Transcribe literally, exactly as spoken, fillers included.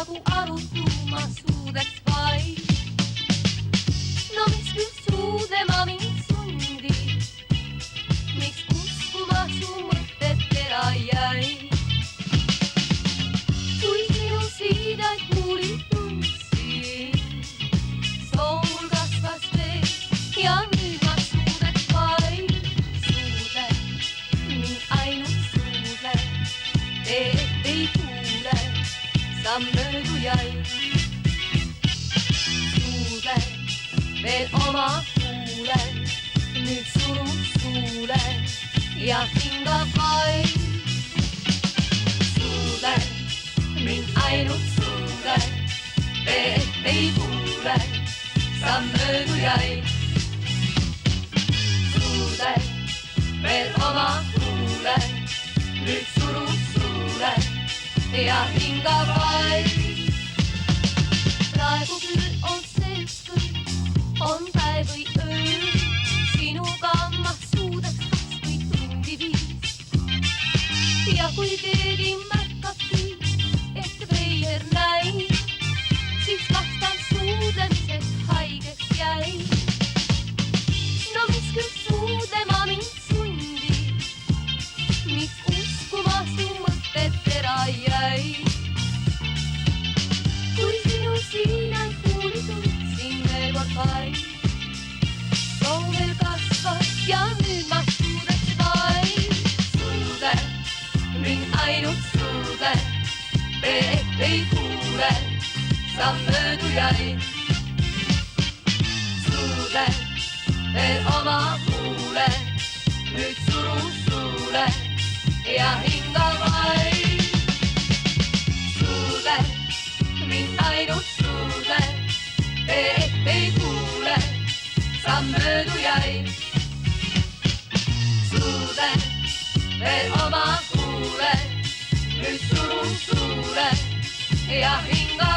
Go arut dumat sudet vai? No mis gal sudemat min suinni, mis guskumašumat muhto deaivvui? Kui minu siđai guliduin, son gal guskus ja nuimat sudet vai? Sude, min áinut sude, de ii gule san muđui. Sude, vel oma gule, nu surun sule ja hiŋga vai. Sude, min áinut sude, de ii gule san muđui. Sude, vel oma gule, nu surun sule ja hiŋga vai. Praegu gal on seskkui, on deaivvui, sinu gamma sudet gaskui duŋgivis. Ja kui dieđiin mearkkašii, ahte vei er nai, sis vástán sudemis, et háiges jai. No mis gal sudemat min suinni, mis guskumašumat muhto deaivvui? Kui minu siđai guliduin, sin vel vai? Son vel guskus ja nuimat sudet vai? Sude, min áinut sude, de ii gule san muđui. Sude, vel oma gule, nu surun sule ja hiŋga vai. Sude, min áinut sude, de ii gule san muđui. Sude, vel oma gule, nu surun sule ja hiŋga